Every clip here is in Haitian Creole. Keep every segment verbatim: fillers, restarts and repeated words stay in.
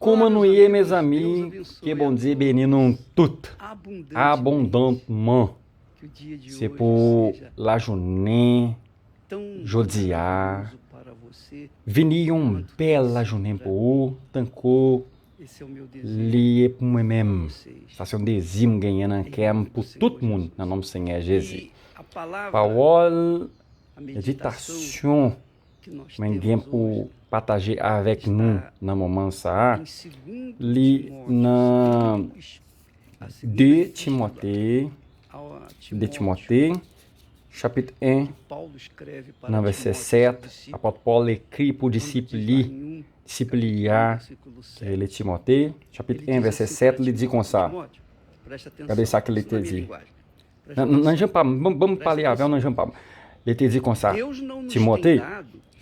Kòman nou ye, mezanmi? Ke Bondye beni nou tout abondantman. Se pou lajounen jodi a vini yon bèl lajounen pou ou, tankou li ye pou mwen menm. Sa se yon dezi m genyen nan kè m pou tout moun nan non Senyè Jezi. Pawòl meditasyon mwen gen pou pataje avèk nou nan moman sa a, li nan de Timote, de Timote, chapit en, nan vèsè sèt, apot Pòl ekri pou disip li, disip li a, ki rele Timote, chapit en, vèsè sèt, li di konsa. Gade sa ke li te di. Nan, nan, nan jan pa m, ban, ban m pale avè w nan jan pa m. Li te di konsa, Timote,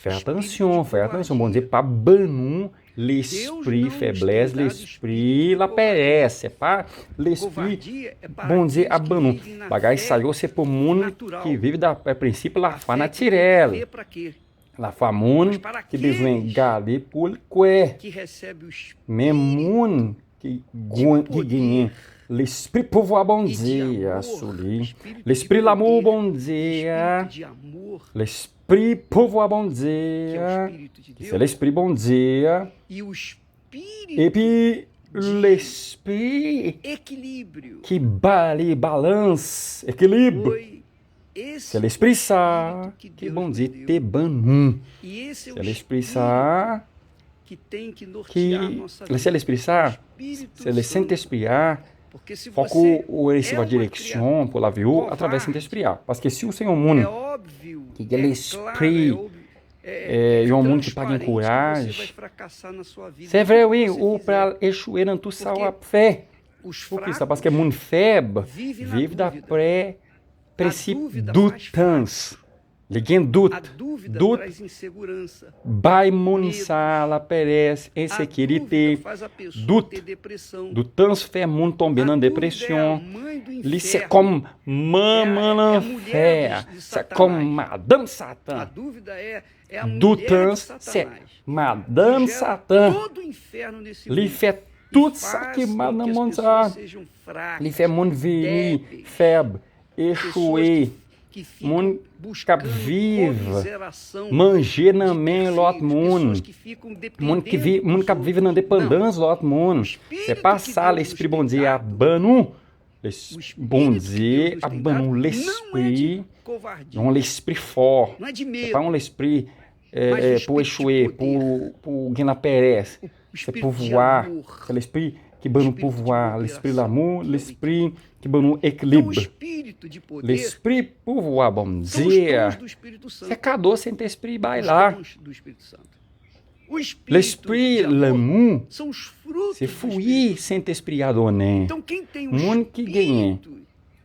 fè atansyon, fè atansyon, Bondye p ap ban nou lespri feblès, lespri lapèrès. Se pa lespri Bondye ap ban nou. Bagay sa yo se pou moun ki viv daprè prensip lafwa natirèl. Lafwa moun ki bezwen gade pou l kwè. Men moun ki, gwen- ki genyen lespri pouvwa Bondye a sou li, lespri lanmou Bondye a, lespri pouvwa Bondye a, ki se lespri Bondye a, epi lespri ki ba li balans, ekilib. Se lespri sa ke Bondye te ban nou. Se lespri sa ki, se lespri sa, se le Sentespri a. Fòk ou, ou resevwa direksyon pou lavi ou atravè Sentespri a. Paske si ou se yon moun ki gen lespri, e, yon moun ki pa gen kouraj, se vre, wi, ou pral echwe nan tout sa w ap fè. Poukisa? Paske moun fèb viv daprè prensip doutans. Li gen dout. Dout bay moun sa lapèrès, ensekirite, dout. Doutans fè moun tonbe nan depresyon. Li se kòm manman lanfè. Se kòm madanm Satan. Doutans se madanm Satan. Li fè tout sa ki mal nan mond sa. Li fè moun vini fèb, echwe. Moun k ap viv manje nan men lòt moun. Moun ki vi, moun k ap viv nan depandans lòt moun. Se pa sa lespri Bondye a ban nou. Les, Bondye ap ban nou lespri, yon lespri fò. Se pa yon lespri, e, e, pou echwe, pou, pou gen lapèrès. Se pouvwa, se lespri ki ban nou pouvwa, lespri lanmou, lespri ki ban nou ekilib. Lespri pouvwa Bondye a, se kado Sentespri bay la. Lespri lanmou, se fwi Sentespri a donnen. Moun ki genyen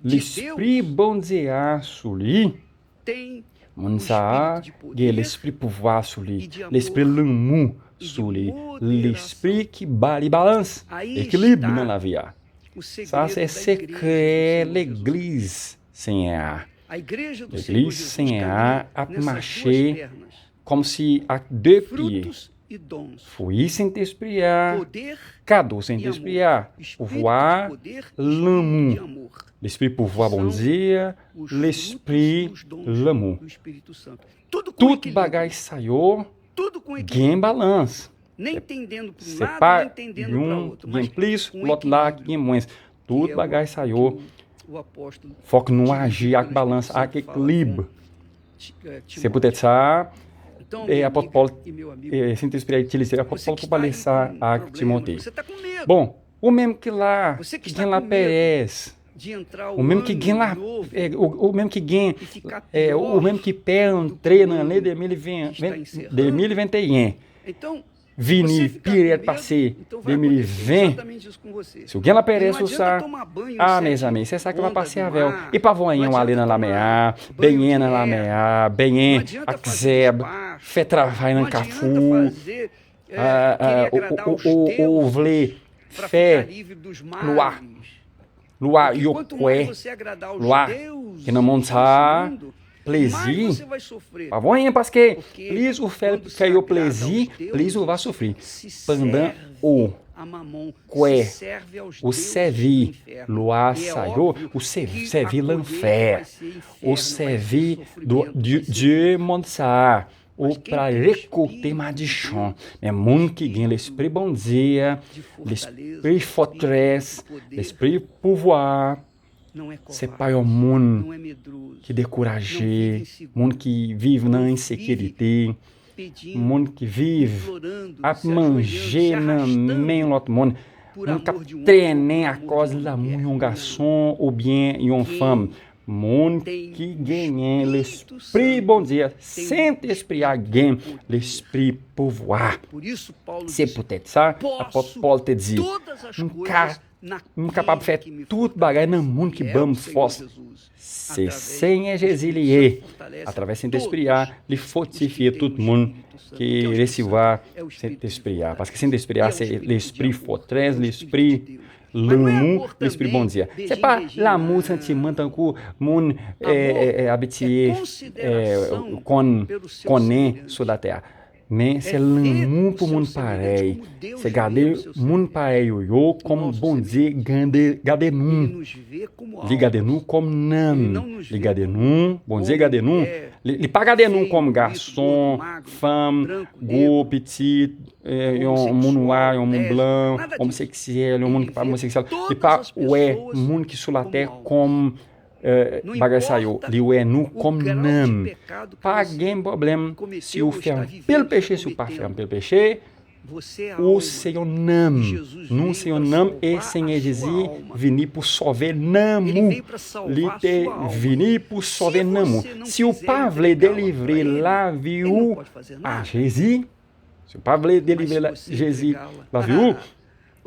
lespri Bondye a sou li, moun sa a gen lespri pouvwa sou li, lespri lanmou sou li, lespri ki ba li balans, ekilib nan lavi a. Sa se sekrè legliz Senyè a. Legliz Senyè a ap mache kòmsi ak de pye. Fwi Sentespri a, kado Sentespri a, pouvwa, lanmou. Lespri pouvwa Bondye a, lespri lanmou. Tout bagay sa yo gen balans. Se pa youn gen plis, lòt la ki gen mwens. Tout bagay sa yo, fòk nou aji ak balans, ak ekilib. Se poutèt sa, e, apot Pòl, e, Sentespri a itilize apot Pòl pou pale sa ak Timote. Bon, ou menm ki la, ki gen lapèrès, ou menm ki gen la, e, ou, ou menm ki gen, e, ou menm ki pè antre nan ane de mil ven, de mil venteyen, vini pi rèd pase de mil ven. Si w gen lapèrè sou sa, a, mezanmi, se sa ki va pase avè w. E pa voye w ale nan lamè a, benyen nan lamè a, benyen ak zèb, fè travay nan kafou, a, a, ou, ou, ou, ou, ou vle fè lwa, lwa yo kwè, lwa ki nan mond sa a, plezi, pa vo anyen, paske plis ou fè, fè yo plezi, plis ou va soufri. Pandan ou kwè, ou sèvi lwa sa yo, ou sèvi lanfè, ou sèvi Dye, Dye mond sa a, ou pral rekwote madichon. Men moun ki gen lespri Bondye, lespri fòtrès, lespri pouvwa, se pa yon moun ki dekouraje, moun ki viv nan ensekirite, moun ki viv ap manje nan men lòt moun, moun k ap trennen akòz lanmou yon gason oubyen yon fanm. Moun ki genyen lespri Bondye, Sentespri a gen lespri pouvwa. Se poutèt sa, apòt Pòl te di, m ka m kapab fè tout bagay nan moun ki ban m fòs. Se Senyè Jezi li ye. Atravè Sentespri a, li fòtifye tout moun ki resevwa Sentespri a. Paske Sentespri a se lespri fòtrès, lespri lanmou, lespri Bondye. Se pa lanmou santiman tankou moun eh, eh, eh, abitye eh, konn konnen sou latè a. Men se lanmou pou moun parèy. Se gade moun parèy ou yo kòm Bondye gade, gade nou. Li gade nou kòm nanm. Li gade nou, Bondye gade nou. Li, li pa gade nou kòm gason, fanm, gwo, pitit, eh, yon moun nwa, yon moun blan, omoseksyèl, yon moun ki pa omoseksyèl. Li pa wè moun ki sou latè kòm eh, bagay sa yo, li wè nou kòm nanm. Pa gen pwoblèm si w fè anpil peche, si w pa fè anpil peche, ou se yon nanm. Nou se yon nanm e Senyè Jezi vini pou sove nanm ou. Li te vini pou sove nanm ou. Si w pa vle delivre lavi w a Jezi, si w pa vle delivre la, Jezi lavi w,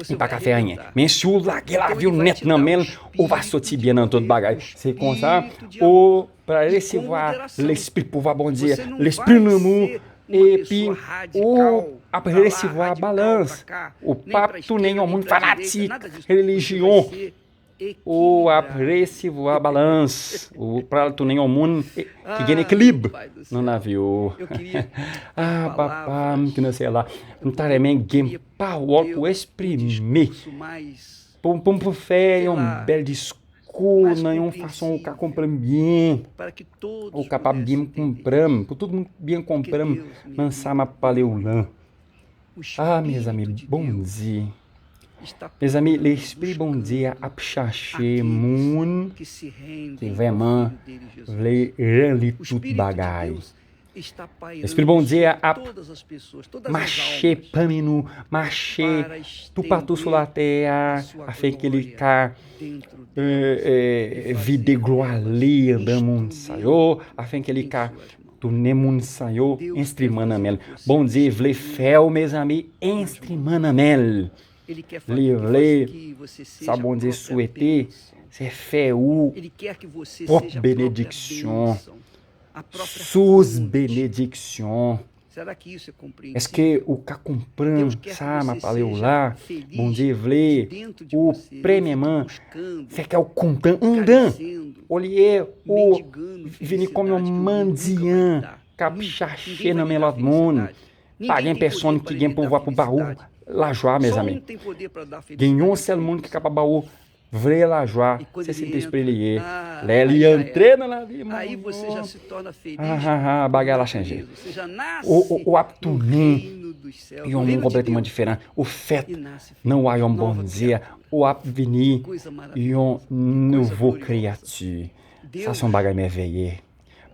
ou pa ka fè anyen. Men si w lage lavi w nèt nan men l, ou va soti byen nan tout bagay. Se konsa, ou pral resevwa lespri pouvwa Bondye, lespri lanmou, epi ou ap resevwa balans. Ou p ap tounen yon moun fanatik relijyon. Ou ap resevwa balans. Ou pral tounen yon moun ki gen ekilib nan lavi w. Ah, papa m ki nan syèl la, m ta renmen gen pawòl pou eksprime. Pou, pou m pou fè yon bèl diskou nan yon fason ou ka konprann byen. Ou kapab byen konprann. Pou tout moun byen konprann nan sa m ap pale w lan. Ah, mezanmi, Bondye. Mezanmi, Lespri Bondye a ap chache moun ki vrèman vle ran li tout bagay. Lespri Bondye a ap mache pami nou, mache toupatou sou latè a, afenke li ka, eh, eh, vide glwa li anndan moun sa yo, afenke li ka tounen moun sa yo enstriman nan men l. Bondye vle fè w, mezanmi, enstriman nan men l. Li vle, sa Bondye swete, se fè ou pwòp benediksyon, sous benediksyon. Èske ou ka konprann sa m ap pale w la? Bondye vle ou premyèman fè kè w kontan anndan, olye ou vini kòm yon mandyan k ap chache nan men lòt moun. Pa gen pèsonn ki gen pouvwa pou ba ou lajwa, mezanmi. Gen yon sèl moun ki kapab ba ou vrè lajwa, se Sentespri li ye. Lè li antre nan lavi moun, ah, ah, ah, bagay la chanje. Ou, ou, ou ap tounen yon moun konplètman diferan. Ou fèt nan wayòm Bondye a. Ou ap vini yon nouvo kreyati. Sa se yon bagay mèveye.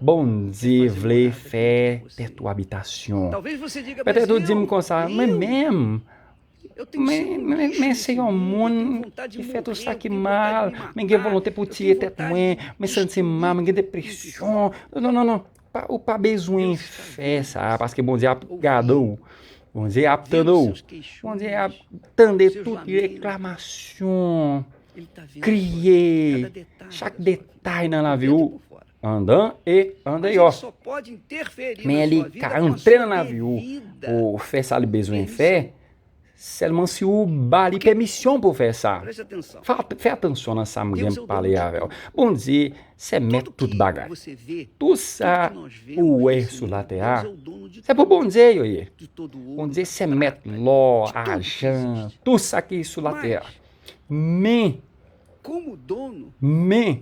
Bondye vle fè tèt ou abitasyon. Petèt ou di m konsa, mwen menm, men, men, men se yon moun ki fè tout sa ki mal, men gen volonte pou tiye tèt mwen, men santi m mal, men gen depresyon. Non, non, non, pa, ou pa bezwen fè sa, paske Bondye ap gade w. Bondye ap tande w. Bondye ap tande tout reklamasyon, kriye, chak detay nan lavi w, anndan e andeyò. Men li ka antre nan lavi w pou fè sa li bezwen fè. Sèlman si ou ba li pèmisyon pou fè sa. Fè atansyon nan sa m gen pale avè w. Bondye se mèt tout bagay. Tou sa ou wè sou latè a, se pou Bondye yo ye. Bondye se mèt lò, ajan, tou sa ki sou latè a. Men, men,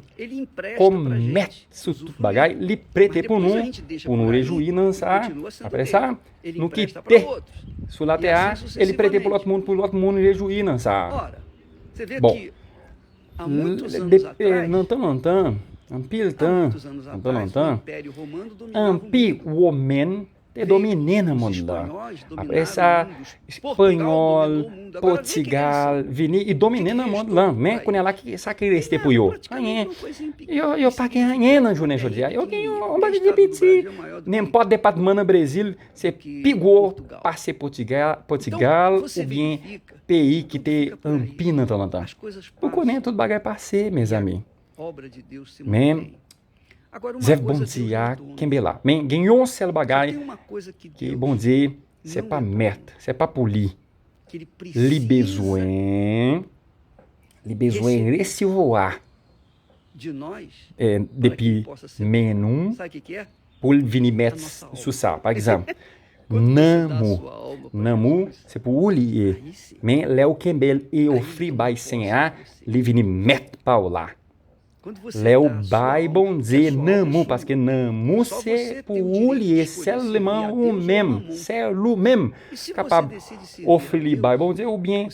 kòm mèt sou tout bagay, li prete pou nou, pou nou rejwi nan sa. Apre sa, nou kite sou latè a, e li prete pou lòt moun, pou lòt moun rejwi nan sa. Bon, nan tan lontan, anpil tan, nan tan lontan, anpi Women te domine nan mond lan. Apre sa, Espanyòl, Pòtigal vini, e domine nan mond lan. Men kounye a la, sa ki reste pou yo? Anyen. Yo, yo pa gen anyen nan jounen jodi a. Yo gen yon bagay ki piti. Nenpòt depatman nan Brezil, se pi gwo pase Pòtigal oubyen peyi ki te anpi nan tan lontan. Ou konnen tout bagay pase, mezanmi. Men, zèv Bondye a kenbe la. Men gen yon sèl bagay ki Bondye, se pa mèt, se pa pou li. Li bezwen, li bezwen resevwa, eh, depi men nou, pou l vini mèt sou sa. Pa egzanp, nanm ou, nanm ou, se pou ou li ye. Men lè ou kenbe l e ofri bay Senyè a, li vini mèt pa w la. Lè ou bay Bondye nanm ou, paske nanm ou se pou ou li ye, sèlman ou menm, sèl ou menm kapab ofri li bay Bondye oubyen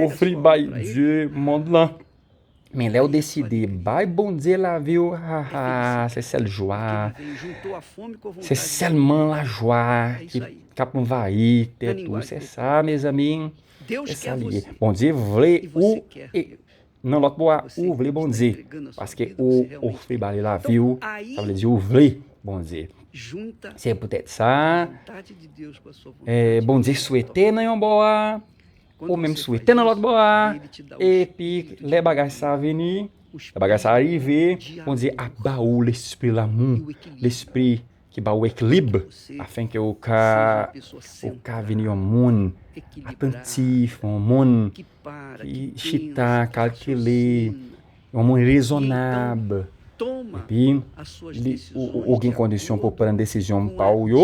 ofri bay Dye mond lan. Men lè w deside bay Bondye lavi w, ha, ha, se sèl jwa, se sèlman lajwa ki, k ap anvayi tèt ou. Se sa, mezanmi. Se sa li ye. Bondye vle ou, e nan lòt bò a, ou vle Bondye. Paske ou ofri ba li lavi w, sa vle di ou vle Bondye. Se poutèt sa, eh, Bondye swete nan yon bò a, ou menm swete nan lòt bò a, epi lè bagay sa vini, lè bagay sa rive, Bondye ap ba ou lespri lanmou, lespri ki ba ou ekilib, afenke ou ka, ou ka vin yon moun atantif, yon moun ki chita, kalkile, yon moun rezonab. Epi, li, ou, ou, ou gen kondisyon pou pran desizyon pa ou yo,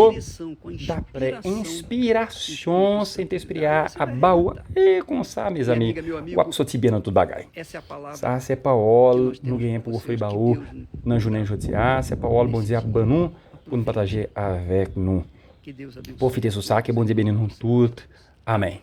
daprè enspirasyon Sentespri a ap ba ou. E konsa, mezanmi, w ap soti byen nan tout bagay. Sa se pawòl nou genyen pou ofri ba ou nan jounen jodi a. Se pawòl Bondye ap ban nou pou n pataje avèk nou. Pwofite sou sa, ke Bondye beni nou tout. Amèn.